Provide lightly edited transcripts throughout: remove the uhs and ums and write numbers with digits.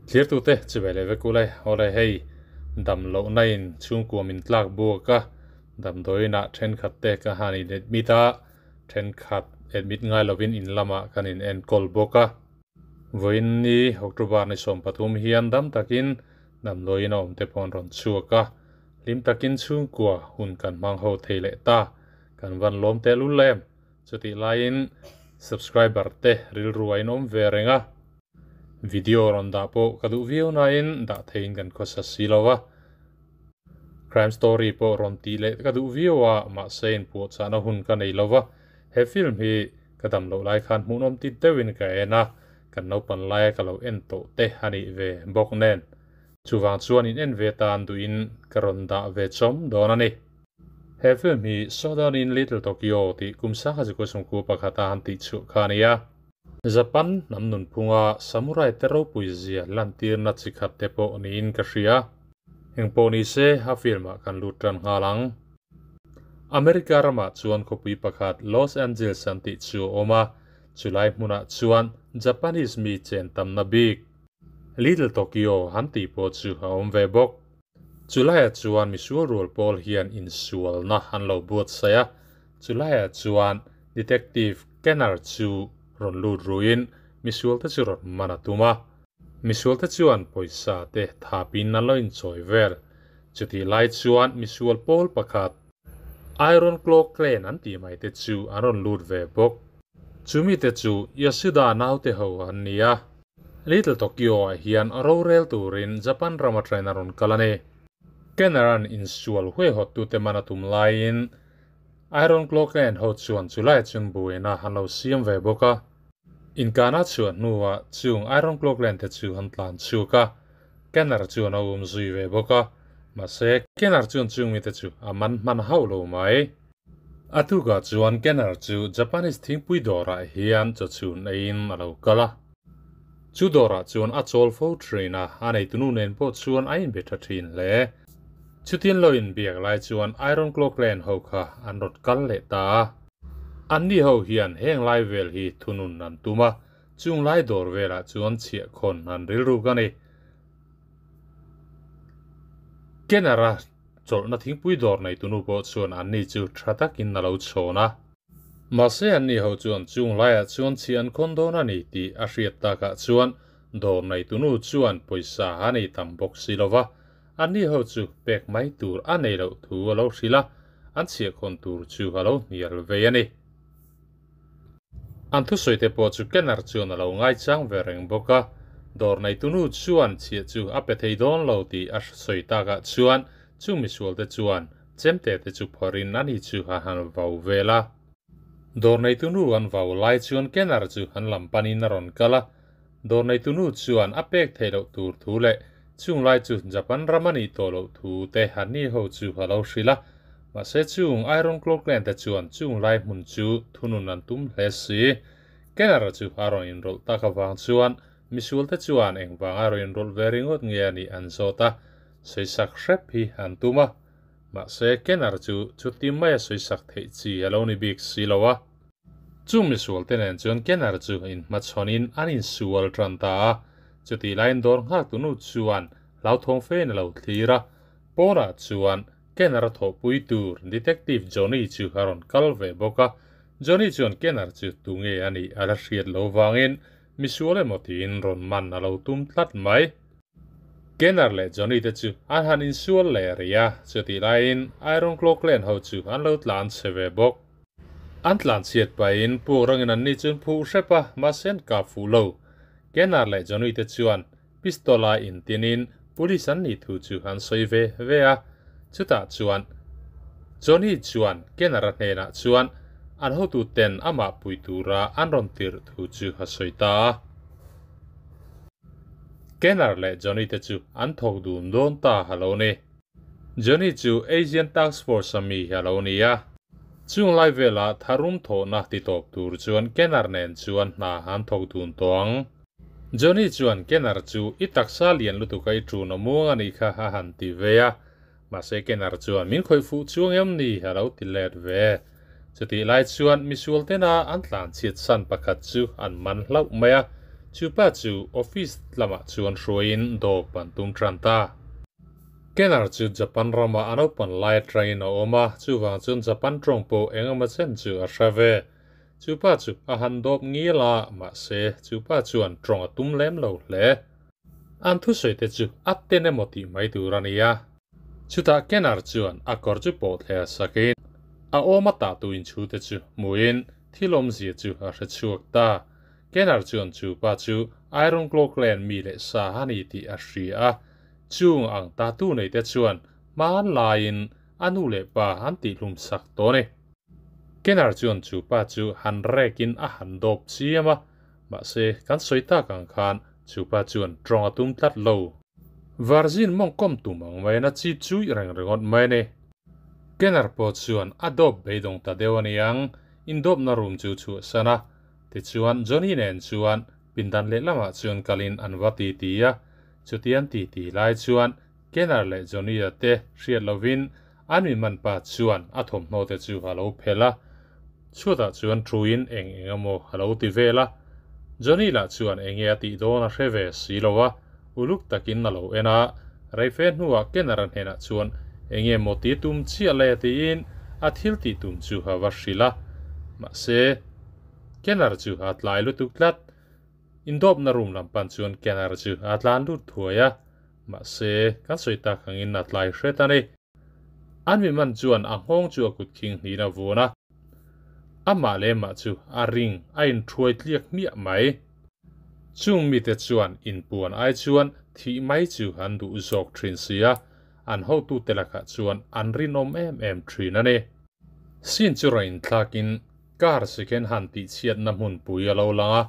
Thirtute chibai leh vek ule awle hei dam lohna in chhungkua min tlak buak a damdawiin ah thenkhat te ka han in admit a thenkhat admit ngai lovin in lamah kan in enkawl bawk a vawiin ni October ni 13 hian dam takin damdawiin a awm te pawh an rawn chhuak a hlim takin chhungkua hun kan hmang ho thei leh ta kan van lawm tehlul em chutih laiin subscriber te rilru a inawm ve reng a. Video rawn dah pawh ka duh viau nain dah theiin kan khawsa si lo a. Crime story pawh rawn tih leh ka duh viau a, mahse inpuahchahna hun ka nei lo va. He film hi ka dam loh lai khan hmuhnawm ti deuhin ka en a, kan naupan laia ka lo en tawh te a nih ve bawk nen. Chuvang chuan in en ve tan duhin ka rawn dah ve chawm dawn a ni. He film hi Showdown in Little Tokyo tih kum sangha zikua sawmkua pakhata han tih chhuah kha a ni a. Japan hnam nunphunga samurai te ropui zia lantirna chi khat te pawh niin ka hria. Engpawh ni se a film ah kan lut tan nghal ang. America ramah chuan khawpui pakhat Los Angeles an tih chu a awm a, chulai hmunah chuan Japanese mi chen tamna bik Little Tokyo an tih pawh chu a awm ve bawk. Chulaiah chuan misual rual pawl hian insualna an lo buatsaih a, chulaiah chuan Detective Kenner chu rawn lut ruin misualte chu rawn man a tum a. Misualte chuan pawisa te thapin an lo inchawi vel. Chutih lai chuan misual pawl pakhat, Iron Claw Clan an tih mai te chu an rawn lut ve bawk. Chumite chu Yasuda naute ho an ni a. Little Tokyo ah hian rorel turin Japan rama train a rawn kal a ni. Kenner-a'n insual huaihawttute man a tum laiin Iron Claw Clan ho chuan chulai chung buaina an lo siam ve bawk a. Inkana chhuah hnuah chung Iron Claw Clan te chu an tlan chhuak a, Kenner chuan a um zui ve bawk a. Mahse, Kenner chuan chung mite chu a man hman hauh lo mai. A tukah chuan Kenner chu Japanese thingpui dawrah hian chawchhun eiin a lo kal a. Chu dawrah chuan a chawl fo thin a, a neitunu nen pawh chuan a inbe tha thin hle. Chutin lo inbiak lai chuan Iron Claw Clan ho kha an rawn kal leh ta a. Anni ho hian heng lai vel hi thunun an tum a, chung lai dawr velah chuan chhiahkhawn an rilruk a ni. Kenner-a chawlhna thingpui dawr neitunu pawh chuan anni chu tha takin a lo chhawn a. Mahse anni ho chuan chung laiah chuan chhi an khawn dawn a ni tih a hriat takah chuan dawr neitunu chuan pawisa a nei tam bawk si lo va, anni ho chu pek mai tur a nei loh thu a lo hrilh a, an chhiahkhawn tur chu a lo hnial vei a ni. An thusawi te pawh chu Kenner chuan a lo ngaichang ve reng bawk a, dawr neitunu chuan chhiah chu a pe thei dawn lo tih a sawi takah chuan chung misualte chuan chemte te chu phawrhin ani chu a han vau vel a. Dawr neitunu an vau lai chuan Kenner chu an lam panin a rawn kal a, dawr neitunu chuan a pek theih loh tur thu leh chung lai chu Japan ram a nih tawh loh thu te anni ho chu a lo hrilh a. Mahse chung Iron Claw Clan te chuan chung lai hmun chu thunun an tum hle si. Kenner chu a rawn inrawlh tak avang chuan misualte chuan engvanga rawn inrawlh ve ringawt nge a nih an zawt a, sawisak hrep hi an tum a. Mahse Kenner chu chuti maia sawisak theih chi a lo ni bik si lo a. Chung misualte nen chuan Kenner chu inhmachhawnin an insual tan ta a, chutih laiin dawr nghaktu nu chuan hlauthawng fein a lo thlir a, pawnah chuan Kenner a thawhpui tur Detective Johnny chu a rawn kal ve bawk a, Johnny chuan Kenner chu tunge a nih a la hriat lo vangin misual emaw tiin rawn man a lo tum tlat mai. Kenner leh Johnny te chu an han insual leh rih a, chutih laiin Iron Claw Clan ho chu an lo tlan chhe ve bawk. An tlan chhiat pahin puk rangin anni chu an phuh hrep a, mahse an kap fuh lo. Kenner leh Johnny te chuan pistol a intinin police an nih thu chu an sawi ve ve a, chutah chuan Johnny chuan Kenner-a hnenah chuan an hotu ten amah pui tura an rawn tirh thu chu a sawi ta a. Kenner leh Johnny te chu an thawk dun dawn ta a lo ni. Johnny chu Asian Task Force a mi a lo ni a. Chung lai velah tharum thawhna ti tawp tur chuan Kenner nen chuan hna an thawk dun tawh ang. Johnny chuan Kenner chu i taksa lian lutuk a i ṭun a muang a nih kha a han ti ve a. Mahse Kenner chuan min khawih fuh chuang em ni a lo ti let ve. Chutih lai chuan misual tena an tlan chhiat san pakhat chu an man hlauh mai a. Chupa chu office lamah chuan hruaiin dawp an tum tan ta. Kenner chu Japan rama a naupan lai atangin a awm a, chuvang chuan Japan tawng pawh engemaw chen chu a hre ve. Chupa chu a han dawp ngil a, mahse chupa chuan tawng a tum lem lo hle. An thusawi te chu a ten emaw tih mai tur a ni a. Chutah Kenner chuan a kawr chu pawh thleh a sakin a awm a tah tu inchhu te chu hmuhin thil awmzia chu a hre chhuak ta. Kenner chuan chu pa chu Iron Claw Clan mi leh sa a ni tih a hria a, chung ang tatu nei te chuan hmanlaiin a nu leh pa an tihhlum sak tawh a ni. Kenner chuan chu pa chu han rekin a han dawp chiam a, mahse kan sawi tak ang khan chu pa chuan tawng a tum tlat lo. Varzin mawngkawm tum ang maiin a chip chui reng ringawt mai a ni. Kenner pawh chuan a dawp beidawng ta deuh a ni ang, indawpna room chu chhuahsan a, Tichuan, Johnny nen chuan pindan lehlamah chuan kalin an va ti ti a. Chuti an ti ti lai chuan Kenner leh Johnny-a te hriat lovin an mi man pa chuan a thawmhnaw te chu a lo phelh a. Chhuatah chuan thuin eng eng emaw a lo ti vel a. Johnny lah chuan enge a tih dawn a hre ve si lo a, uluk takin a lo en a. Reife hnuah Kenner-a hnenah chuan enge maw ti tum chiah le tiin a thil tih tum chu a va hrilh a. Mahse. Kenner chu a tlai lutuk tlat. Indawpna room lam pan chuan Kenner chu a tlan lut thuai a, mahse kan sawi tak angin a tlai hret a ni. An mi man chuan a nghawng chu a kut khing hnin a vun a, amah leh mah chu a ring a inthuai tliak hmiah mai. Chung mite chuan inpuan ai chuan thih mai chu an duh zawk thin si a, an hotute lakah chuan an rinawm em em thin a ni. Scene chu rawn inthlakin Car second han tihchhiatna hmunpui a lo lang a,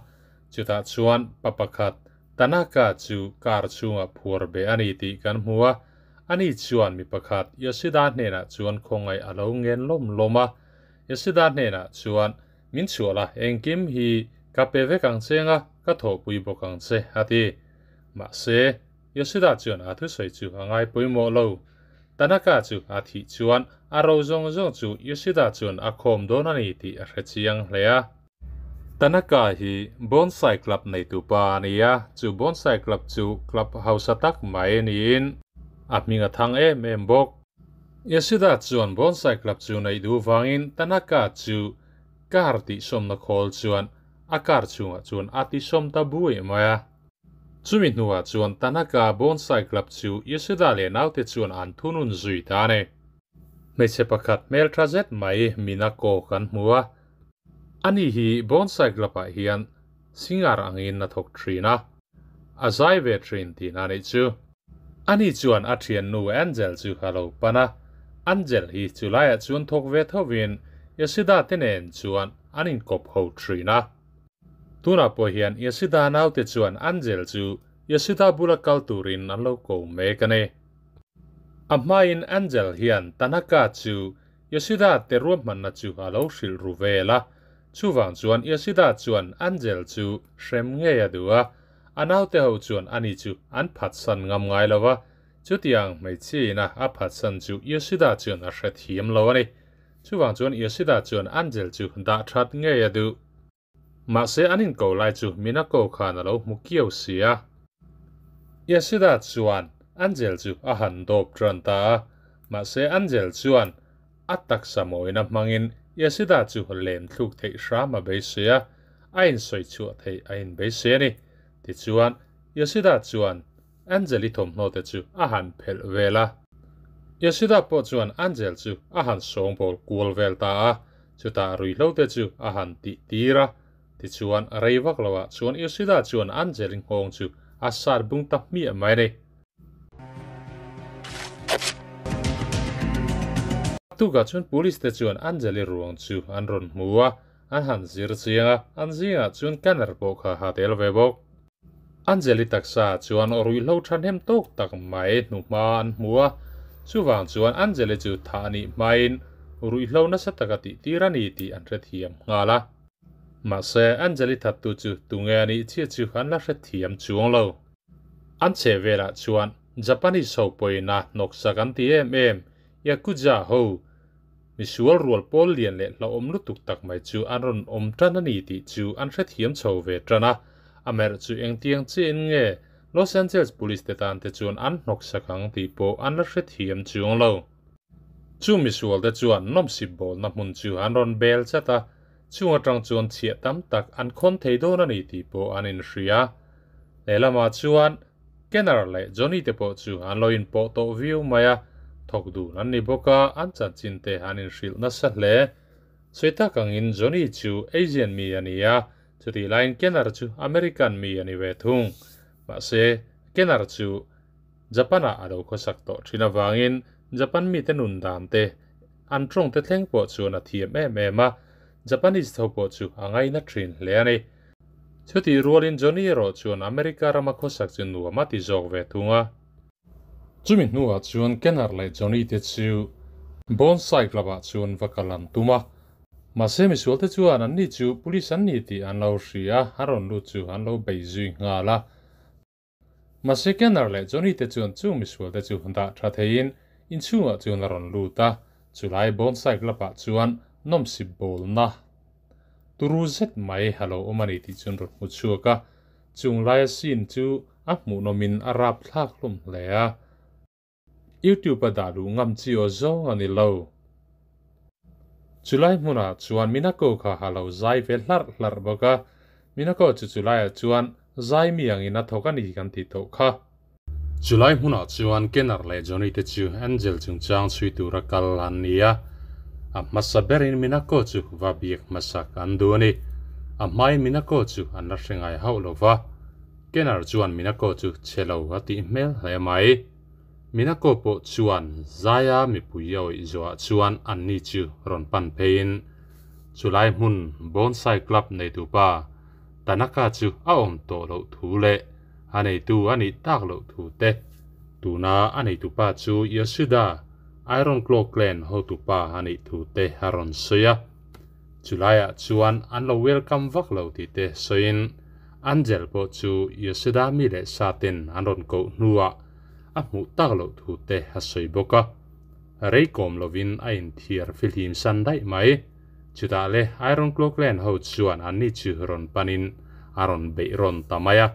chutah chuan pa pakhat Tanaka chu car chhungah phuar be a ni tih kan hmu a, ani chuan mi pakhat Yoshida hnenah chuan khawngaih a lo ngen lawm lawm a, Yoshida hnenah chuan min chhuah la, engkim hi ka pe vek ang che anga ka thawhpui bawk ang che a ti. Mahse, Yoshida chuan a thusawi chu a ngai pawimawh lo. Tanaka chu a thih chuan a ro zawng zawng chu Yoshida chuan a khawm dawn a ni tih a hre chiang hle a. Tanaka hi Bonsai Club neitu pa a ni a, chu Bonsai Club chu club hausa tak mai niin a hming a thang em em bawk. Yoshida chuan Bonsai Club chu neih duh vangin Tanaka chu car tihsawmna khawl chuan a car chhungah chuan a tisawm ta buai mai a. Chumi hnuah chuan Tanaka Bonsai Club chu Yoshida leh naute chuan an thunun zui ta a ni. Hmeichhe pakhat hmeltha zet mai Minako kan hmu a. Ani hi Bonsai Club-ah hian singer angin a thawk thin a, a zai ve thin tihna a nih chu. Ani chuan a thiannu Angel chu a lo pan a, Angel hi chulaiah chuan thawk ve thovin Yoshida te nen chuan an inkawp ho thin a. Tunah pawh hian Yasida naute chuan Angel chu Yasida bula kal turin an lo ko mek a ni. A hmain Angel hian Tanaka chu Yasida te ruahmanna chu a lo hrilh ru vel a, chuvang chuan Yasida chuan Angel chu hrem ngei a duh a, a naute ho chuan ani chu an phatsan ngam ngai lo va, chutiang hmeichhia ina a phatsan chu Yasida chuan a hrethiam lo a ni. Chuvang chuan Yoshida chuan Angel chu dah that ngei a duh. Mahse an inko lai chu Minako khan a lo hmu kiau si a. Yoshida chuan Angel chu a han dawp tan ta a, mahse Angel chuan a taksa mawina hmangin Yoshida chu lem thluk theih hram a beisei a, a insawi chhuah theih a inbeisei a ni. Tichuan Yoshida chuan Angel-i thawmhnaw te chu a han phelh vel a. Yoshida pawh chuan Angel chu a han sawngbawl kual vel ta a, chutah ruihhlo te chu a han tih tir a. Tichuan, rei vak loah chuan Yoshida chuan Angel-i nghawng chu a sat bung ta hmiah mai a ni. Tukah chuan police te chuan Angel-i ruang chu an rawn hmu a, an han zir chiang a, an zingah chuan Kanner pawh kha ha tel ve bawk. Angeli taksa chuan ruihhlo thahnem tawk tak mai hnuhma an hmu a, chuvang chuan Angeli chu thah a nih hmain ruihhlo nasa taka tihtir a ni tih an hrethiam nghal a. Mahse, Angeli thattu chu tunge a nih chiah chu an la hrethiam chuang lo. An chhe velah chuan Japanese ho pawhin a hnawksak an ti em em, Yakuza ho Misual rual pawl lian leh hlauhawm lutuk tak mai chu an rawn awm tan a ni tih chu an hrethiam chho ve tan a. Amaherawh chu engtiang chiahin nge Los Angeles Police te tan te chuan an hnawksak ang tih pawh an la hrethiam chuang lo. Chu misual te chuan nawmsip bawlna hmun chu an rawn bel chat a, chung atang chuan chhiah tam tak an khawn thei dawn a ni tih pawh an inhria. Lehlamah chuan Kenner leh Johnny te pawh chu an lo inpawh tawh viau mai a, thawk dun an ni bawk a, an chanchin te an inhrilh nasa hle. Sawi tak angin Johnny chu Asian mi a ni a, chutih laiin Kenner chu American mi a ni ve thung. Mahse, Kenner chu Japan-ah a lo khawsak tawh thin avangin Japan mite nun dan te, an tawng te thleng pawh chuan a thiam em em a, Japanese tho pawh chu a ngaina thin hle a ni. Chutih rualin Johnny erawh chuan America rama khawsak chu nuam a ti zawk ve thung a. Chumi hnuah chuan Kenner leh Johnny te chu Bonsai Club-ah chuan va kal an tum a. Mahse misual te chuan anni chu police an ni tih an lo hria a, an rawn lut chu an lo bei zui nghal a. Mahse Kenner leh Johnny te chuan chung misual te chu dah tha theiin inchhungah chuan a rawn lut a, chulai Bonsai Club-ah chuan nawmsip bawlna turu zet mai a lo awm a ni tih chuan rawn hmu chhuak a. Chung laia scene chu a hmuhnawmin a rapthlak hlawm hle a, YouTube a dah luh ngam chi aw zawng a ni lo. Chulai hmunah chuan Minako kha a lo zai ve hlarh hlarh bawk a, Minako chu chulaiah chuan zai mi angin a thawk a ni kan tih tawh kha. Chulai hmunah chuan Kenner leh Johnny te chu Angel chungchang chhui tura kal an ni a, a hmasa berin Minako chu va biak hmasak an duh a ni. A hmain Minako chu an la hre ngai hauh lo va, Kenner chuan Minako chu chhe lo a tih hmel hle mai. Minako pawh chuan Zaia mipui a awih zawhah chuan anni chu rawn pan pheiin chulai hmun Bonsai Club neitupa Tanaka chu a awm tawh loh thu leh A neitu a nih tak loh thu te. Tuna a neitupa chu Yoshida, Iron Claw Clan hotupa a nih thu te a rawn sawi a. Chulaiah chuan an lo welcome vak lo tih te sawiin Angel pawh chu Yoshida mi leh sa ten an rawn koh hnuah a hmuh tak loh thu te a sawi bawk a. Rei kawm lovin a inthiar fihlim san daih mai. Chutah le Iron Claw Clan ho chuan anni chu rawn panin a rawn beih rawn ta mai a.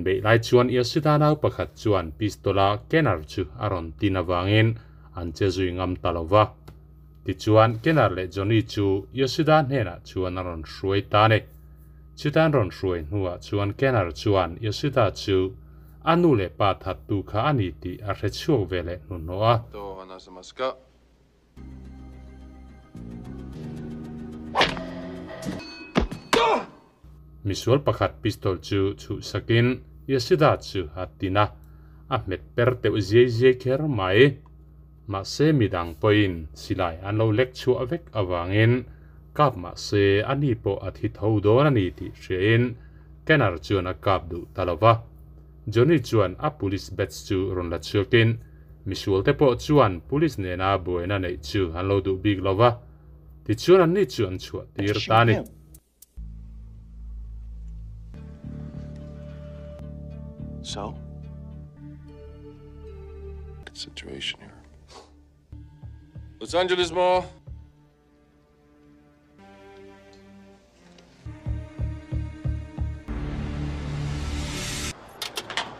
Beih lai chuan Yoshida nau pakhat chuan pistola Kenner chu a rawn tin avangin an che zui ngam ta lo va. Tichuan Kenner leh Johnny chu Yoshida hnenah chuan a rawn hruai ta a ni. Chuta an rawn hruai hnuah chuan Kenner chuan Yoshida chu a nu leh pa thattu kha a ni tih a hre chhuak ve leh hnuhnawh a. Misual pakhat pistol chu chhuhsakin Yoshida chu a tin a, a hmet per teuh ziai ziai kher mai. Mahse midang pawhin silai an lo lek chhuah vek avangin kap mahse ani pawh a thi tho dawn a ni tih hriain Kenner chuan a kap duh ta lo va. Johnny chuan a police badge chu rawn la chhuakin misual te pawh chuan police nena buaina neih chu an lo duh bik lo va, tichuan anni chu an chhuah tir ta a ni. So? Situation here. Los Angeles Mall.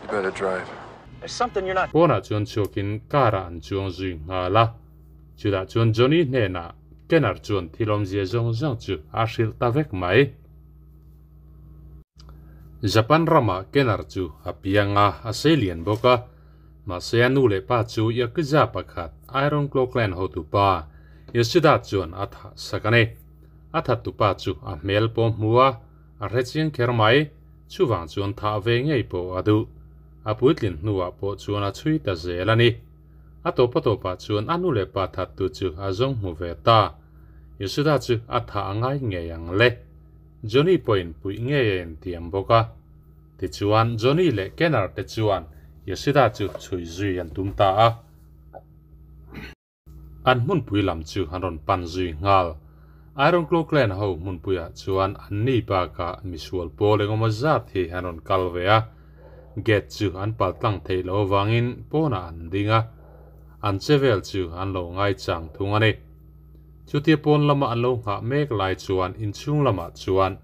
You better drive. There's something you're not. Pawnah chuan chhuakin car ah an chuang zui nghal a. Chutah chuan Johnny hnenah Kenner chuan thil awmzia zawng zawng chu a hrilh ta vek mai. Japan ramah Kenner chu a piang a, a sei lian bawk a. Mahse a nu leh pa chu Yakuza pakhat Iron Claw Clan hotupa Yoshida chuan a thah sak a ni. A thattupa chu a hmel pawh hmu a, a hre chiang kher mai. Chuvang chuan thah ve ngei pawh a duh. A puitlin hnuah pawh chuan a chhui ta zel a ni. A tawpa tawpah chuan a nu leh pa thattu chu a zawng hmu ve ta. Yoshida chu a thah a ngai ngei ang le. Johnny pawhin puih ngei a intiam bawk a. Tichuan, Johnny leh Kenner te chuan Yoshida chu chhui zui an tum ta a. An hmunpui lam chu an rawn pan zui nghal. Iron Claw Clan ho hmunpuiah chuan anni bakah misual pawl engemaw zat hi an rawn kal ve a, gate chu an pal tlang theih loh avangin pawnah an ding a, an che vel chu an lo ngaichang thung a ni. Chutia pawn lama an lo nghah mek lai chuan inchhung lamah chuan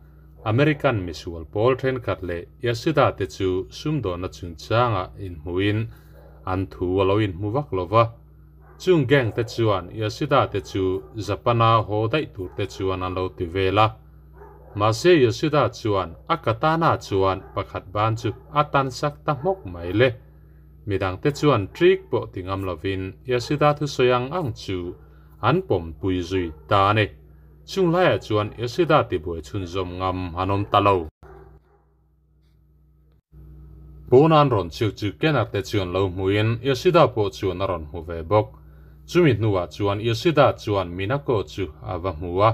American misual pawl thenkhat leh Yasuda te chu sumdawnna chungchangah inhmuhin an thu a lo inhmu vak lo va. Chung gang te chuan Yoshida te chu Japan-a haw daih tur te chuan an lo ti vel a. Mahse Yoshida chuan a katana chuan pakhat ban chu a tan sak ta hmawk mai le. Midang te chuan trick pawh ti ngam lovin Yoshida thusawi ang ang chu an pawmpui zui ta a ni. Chung laiah chuan Yoshida tibuai chhunzawm ngam an awm ta lo. Pawnan rawn chhiuk chu Kenner te chuan lo hmuin Yoshida pawh chuan a rawn hmu ve bawk. Chumi hnuah chuan Yoshida chuan Minako chu a va hmu a,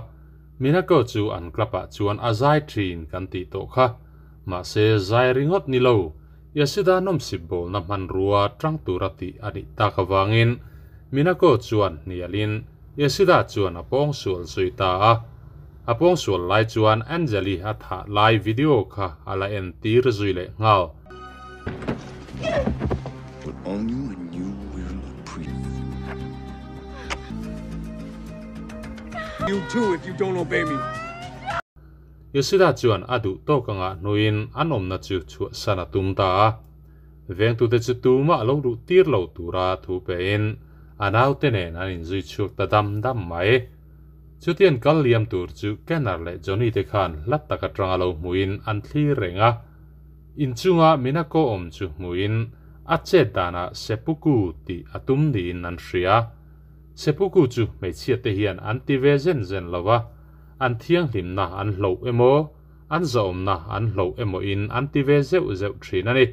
Minako chu an club ah chuan a zai thin kan tih tawh kha. Mahse zai ringawt ni lo, Yoshida nawmsip bawlna hmanrua tang tura tih a nih tak avangin Minako chuan hnialin Yoshida chuan a pawngsual zui ta a. A pawngsual lai chuan Angeli a thah lai video kha a la en tir zui leh nghal. But on you and you will appreciate. You too if you don't obey me. Yoshida chuan a duh tawk anga hnuin an awmna chu chhuahsan a tum ta a. Vengtute chu tumah lo duh tir lo tura thu pein a naute nen an inzui chhuak ta dam dam mai. Chutiang kal liam tur chu Kenner leh Johnny te khan hla tak atanga lo hmuin an thlir reng a. Inchunga Minako awm chu hmuin a chet danah Seppuku tih a tum niin an hria. Seppuku chu hmeichhia te hian an ti ve zen zen lo va, an thianghlimna an hloh emaw, an zawmna an hloh emaw in an ti ve zeuh zeuh thin a ni.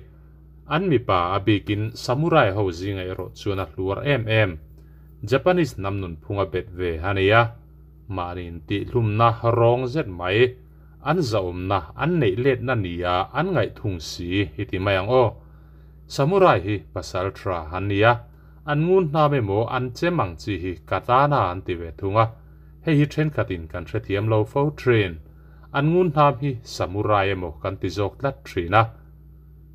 An mipa a bikin samurai ho zinga erawh chuan a hluar em em. Japanese hnam nunphunga bet ve a ni a, mahni intihhlumna rawng zet mai, an zahawmna an neih letna nia an ngaihthung si hi ti mai ang aw. Samurai hi pasal tha an ni a, an ngun hnam emaw an chem ang chi hi katana an ti ve thung a, hei hi thenkhatin kan hrethiam lo fo thin. An ngun hnam hi samurai emaw kan ti zawk tlat thin a.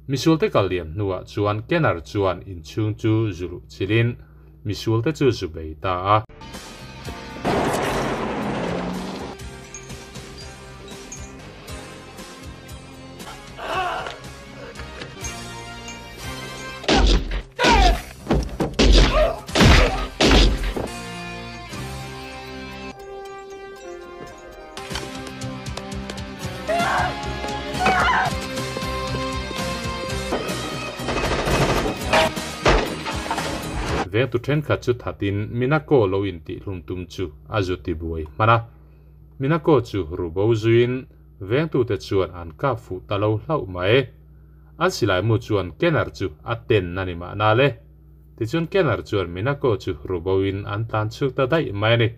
Misualte kal liam hnuah chuan Kenner chuan inchhung chu zu luh chilhin misualte chu zu bei ta a. Vengtu thenkhat chu thatin Minako lo intihhlum tum chu a zu ti buai hman a. Minako chu ru bo zuiin vengtute chuan an kap fuh ta lo hlauh mai. An silai mu chuan Kenner chu a ten a ni mahna le. Tichuan Kenner chuan Minako chu ru boin an tlan chhuk ta daih mai a ni.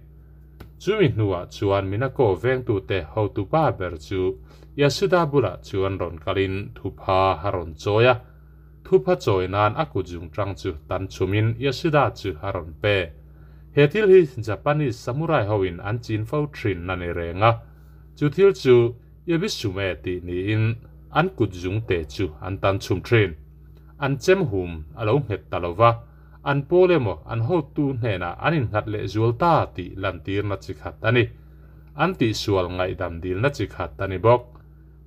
Chumi hnuah chuan Minako vengtute hotupa ber chu Yasuda bulah chuan rawn kalin thupha a rawn chawi a. Thupha chawi nan a kut zung tang chu tan chhumin Yasuda chu a rawn pe. He thil hi Japanese samurai hoin an chin fo thin a ni reng a. Chu thil chu Yabisume tih niin an kut zung te chu an tan chhum thin. An chem hum a lo nghet ta lo va. An pawl emaw an hotu hnenah an innghat leh zual ta tih lantirna chi khat a ni. An tihsual ngaihdam dilna chi khat a ni bawk.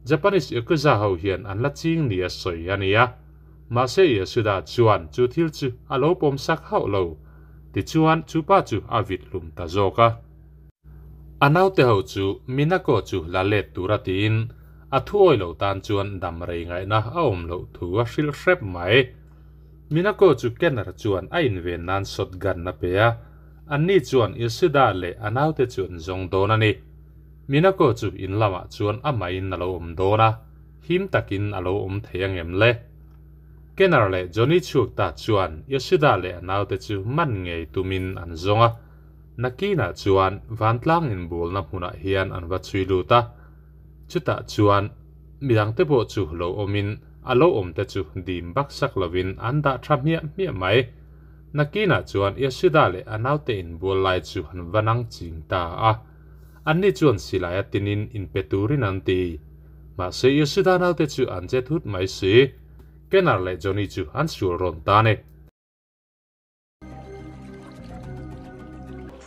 Japanese Yakuza ho hian an la ching nia sawi a ni a. Mahse Yasuda chuan chu thil chu a lo pawm sak hauh lo. Tichuan chu pa chu a vit hlum ta zawk a. A naute ho chu Minako chu la let tura tiin a thuawi lo tan chuan dam rei ngaihna a awm loh thu a hrilh hrep mai. Minako chu Kenner chuan a inven nan shotgun a pe a, anni chuan Yoshida leh a naute chu an zawng dawn a ni. Minako chu in lamah chuan amah-in a lo awm dawn a, him takin a lo awm thei angem le? Kenner leh Johnny chhuak ta chuan Yoshida leh a naute chu man ngei tumin an zawng a, nakinah chuan vantlang inbualna hmunah hian an va chhui lut a, chutah chuan midangte pawh chu lo awmin a lo awmte chu dim bak sak lovin an dah tha hmiah hmiah mai. Nakinah chuan Yasuda leh a naute inbual lai chu an va nang ching ta a. Anni chuan silaia tinin inpe turin an ti. Mahse Yasuda naute chu an che thut mai si. Kenner leh Johnny chu an sual rawn ta a ni.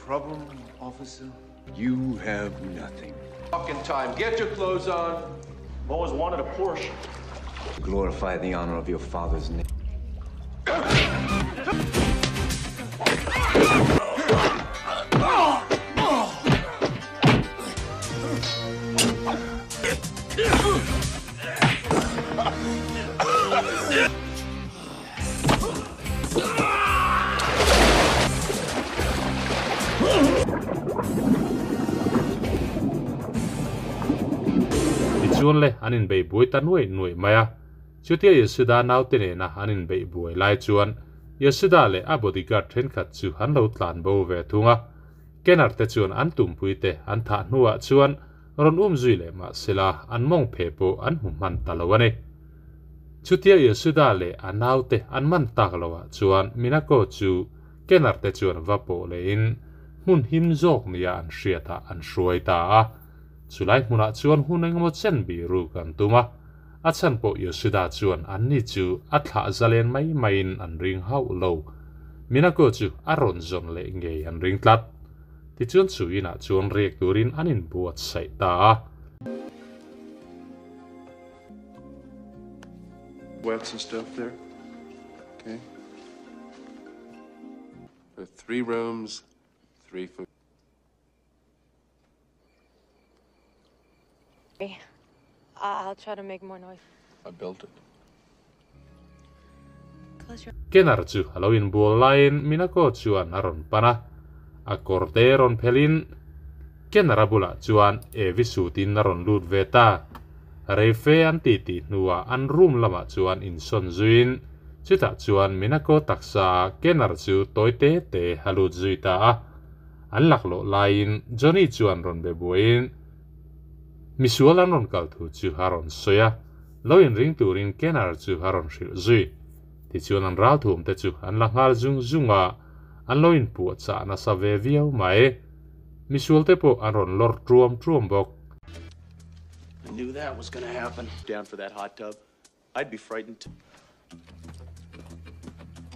Problem, officer? You have nothing. Fucking time. Get your clothes on. I've always wanted a Porsche. Glorify the honor of your father's name. Tichuan le an inbeih buai ta nuaih nuaih mai a, chutia Yasuda naute nena an inbeih buai lai chuan Yasuda leh a bodyguard thenkhat chu an lo tlan bo ve thung a, Kenner te chuan an tumpui te an thah hnuah chuan rawn um zui leh mahsela an mawng phe pawh an hmu hman ta lo a ni. Chutia Yasuda leh a naute an man tak loah chuan Minako chu Kenner te chuan va pawh lehin hmun him zawk nia an hriatah an hruai ta a. Chulai hmunah chuan hun engemaw chen bih ruk an tum a, a chhan pawh Yoshida chuan anni chu a thlah zalen mai maiin an ring hauh lo. Minako chu a rawn zawn leh ngei an ring tlat. Tichuan chu inah chuan riak turin an inbuatsaih ta a. Wets and stuff there. Okay. There are 3 rooms, 3 food. I'll try to make more noise. I built it. Close your Kenner chu a lo inbual laiin Minako chuan a rawn pan a, a kawr te rawn phelhin Kenner a bulah chuan Evi sutin a rawn lut ve ta. Reife an ti tih hnuah an room lamah chuan insawn zuiin chutah chuan Minako taksa Kenner chu tawi te te a lut zui ta a. An laklawh laiin Johnny chuan rawn be buaiin misual an rawn kal thu chu a rawn sawi a, lo inring turin Kenner chu a rawn hrilh zui. Tichuan an ral thum te chu an la nghal zung zung a, an lo inpuah chah nasa ve viau mai. Misual te pawh an rawn lawr tuam tuam bawk. I knew that was gonna happen. Down for that hot tub. I'd be frightened too.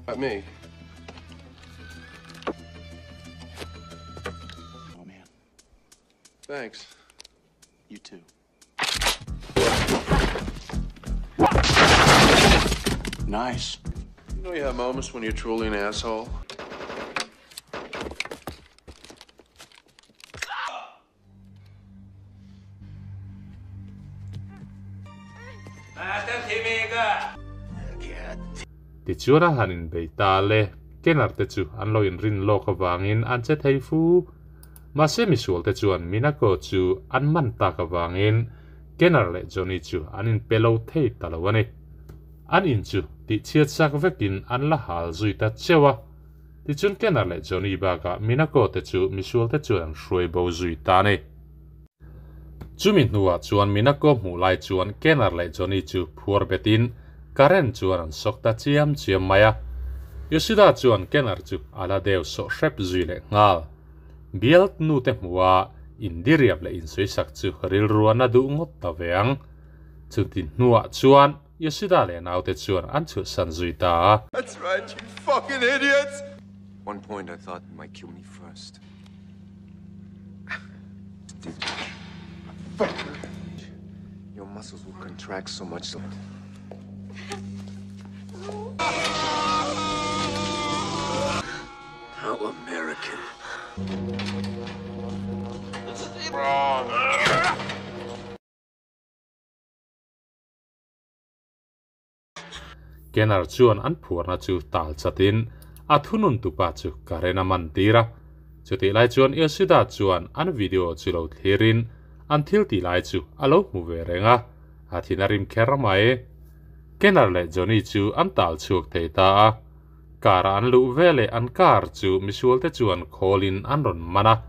Not me. Oh man. Thanks. You too. Nice. You know you have moments when you're truly an asshole. Tichuan a han inbei ta le, Kenner te chu an lo inrin lawk avangin an che thei fu. Mahse misual te chuan Minako chu an man tak avangin Kenner leh Johnny chu an inpe lo thei ta lo a ni. An in chu tih chhiat sak vekin an la hal zui ta cheu a. Tichuan Kenner leh Johnny bakah Minako te chu misual te chuan an hruai bo zui ta a ni. Chumi hnuah chuan Minako hmuh lai chuan Kenner leh Johnny chu phuar betin current chuan an sawk ta chiam chiam mai a. Yoshida chuan Kenner chu a la deuh sawh hrep zui leh nghal. Bial nu te hmuha indiriap leh insawisak chu rilru a na duh ngawt ta ve ang. Chuti hnuah chuan Yoshida leh naute chuan an chhuahsan zui ta a. That's right, you fucking idiots! One point I thought you might kill me first. Did Fucker. Your muscles will contract so much so. How American. Wrong. Kenner chuan an phuarna chu tal chatin a thunun tupa chu current a man tir a. Chutih lai chuan Yoshida chuan an video chu lo thlirin an thil tih lai chu a lo hmu ve reng a, a thin a rim kher mai. Kenner leh Johnny chu an tal chhuak thei ta a. Car a an luh ve leh an car chu misual te chuan khawlin an rawn man a,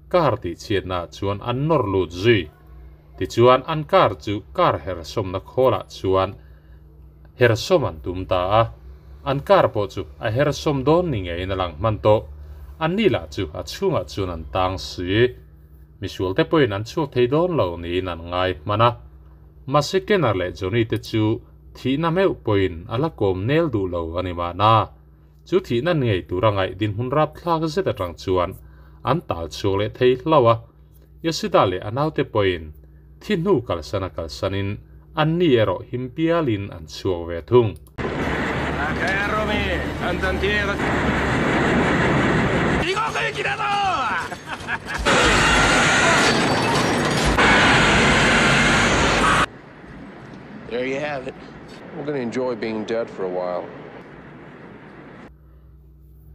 car tih chhiatna chuan an nawr lut zui. Tichuan an car chu car her sawmna khawlah chuan her sawm an tum ta a, An car pawh chu a her sawm dawn ni ngeiin a lang hman tawh. An ni lah chu a chhungah chuan an tang si. Misual te pawhin an chhuak thei dawn lo niin an ngai hman a. Mahse Kenner leh Johnny te chu thihna meuh pawhin a la kawm nel duh lo a ni mahna. Chu thihna ngei tura ngaih dinhmun rapthlak zet atang chuan an tal chhuak leh thei hlauh a. Yoshida leh a naute pawhin thi hnu kalsan a kalsanin anni erawh him pialin an chhuak ve thung. There you have it. We're gonna enjoy being dead for a while.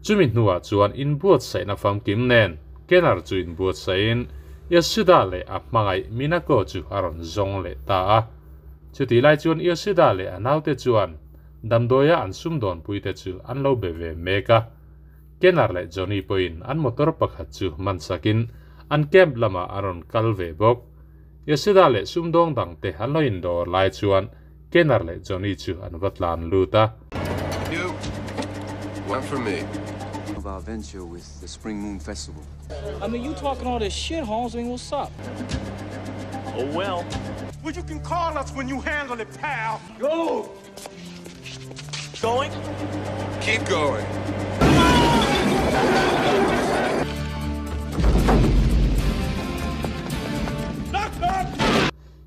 Chumi hnuah chuan inbuatsaihna famkim nen Kenner chu inbuatsaihin Yoshida leh a hmangaih Minako chu a rawn zawng leh ta a. Chutih lai chuan Yoshida leh a naute chuan damdawia an sumdawnpuite chu an lo be ve mek a. Kenner leh Johnny pawhin an motor pakhat chu mansakin an camp lamah an rawn kal ve bawk. Yoshida leh sumdawng dangte an lo indawr lai chuan Kenner leh Johnny chu an va tlan lut a. You. One for me. Of our venture with the Spring Moon Festival. I mean, you talking all this shit, Holmes. I mean, what's up? Oh, well. Well, you can call us when you handle it, pal. Go! Going? Keep going.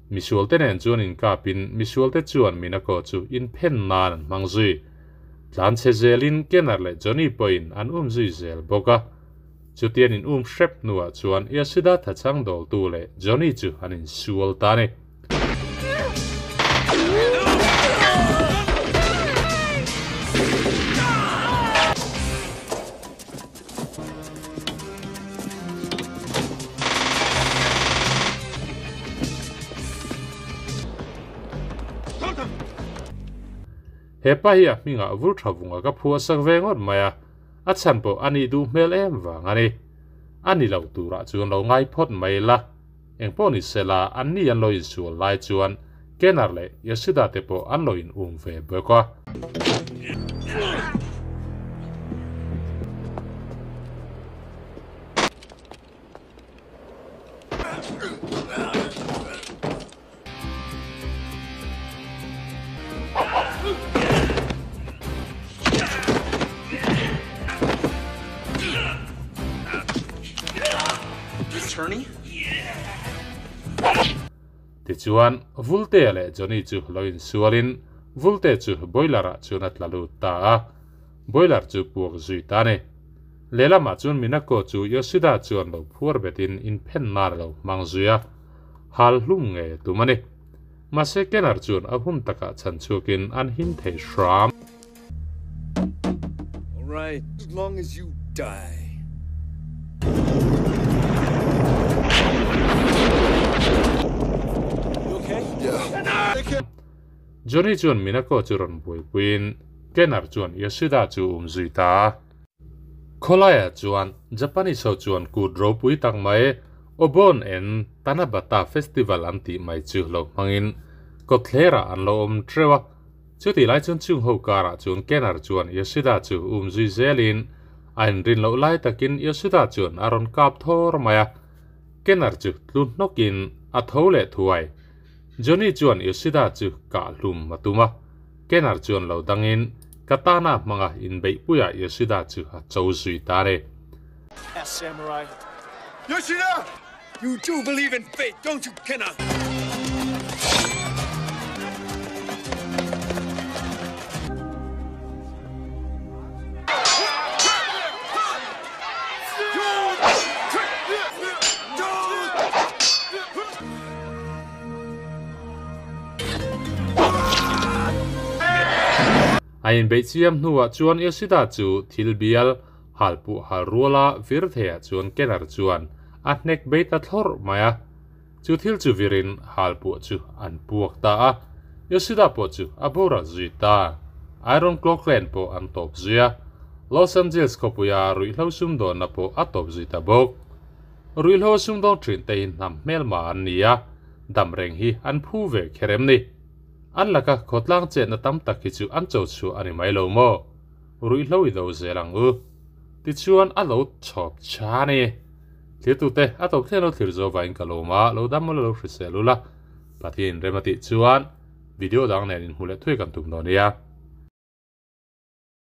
Misualte nen chuan inkapin misualte chuan Minako chu inphen nan an hmang zui. Tlanchhe zelin Kenner leh Johnny pawhin an um zui zel bawk a. Chutian in um hrep hnuah chuan Yoshida thachang dawltu leh Johnny chu an insual ta a ni. He pa hi a hmingah vul tha vunga ka phuah sak ve ngawt mai a, a chhan pawh a nih duh hmel em vang a ni. A ni lo turah chuan lo ngai phawt mai la. Engpawh ni sela, anni an lo insual lai chuan Kenner leh Yoshida te pawh an lo in um ve bawk a. Tichuan, Vultea leh Johnny chu lo insualin Vulte chu boiler-ah chuan a tla lut ta a, boiler chu puak zui ta a ni. Lehlamah chuan Minako chu Yoshida chuan lo phuar betin inphen nan a lo hmang zui a, hal hlum ngei a tum a ni. Mahse Kenner chuan a hun takah chhan chhuakin an him thei hram. Alright, as long as you die. Johnny chuan Minako chu rawn buaipuiin Kenner chuan Yoshida chu um zui ta a. Khawlaiah chuan Japanese ho chuan kut ropui tak mai Obon en Tanabata Festival an tih mai chu lo hmangin kawtthlerah an lo awm teuh a. Chutih lai chuan chung ho karah chuan Kenner chuan Yoshida chu um zui zelin a inrin loh lai takin Yoshida chuan a rawn kap thawr mai a. Kenner chu tlu hnawkin a tho leh thuai. Johnny chuan Yoshida chu kah hlum a tum a. Kenner chuan lo dangin katana hmanga inbeihpuiah Yoshida chu a cho zui ta a ni. Samurai. Yoshida! You do believe in fate, don't you, Kenner? A inbeih chiam hnuah chuan Yoshida chu thil bial Halpuh hal ruala vir theiah chuan Kenner chuan a hnek bei ta thlawrh mai a. Chu thil chu virin halpuah chu an puak ta a, Yoshida pawh chu a boral zui ta. Iron Claw Clan pawh an tawp zui a, Los Angeles khawpuia ruihhlo sumdawnna pawh a tawp zui ta bawk. Ruihhlo a sumdawng thin te hi hnam hmelma an ni a, dam reng hi an phu ve kher em ni? An laka khawtlang chetna tam tak hi chu an cho chhuah a ni mai lo maw? Ruihhlo i do zel ang u. Tichuan a lo chhawp cha a ni. Thirtute a tawp thlen lo thlir zo vaiin ka lawm a, lo dam ula lo hrisel ula. Pathian rem a tih chuan video dang nen inhmu leh thui kan tum dawn nia.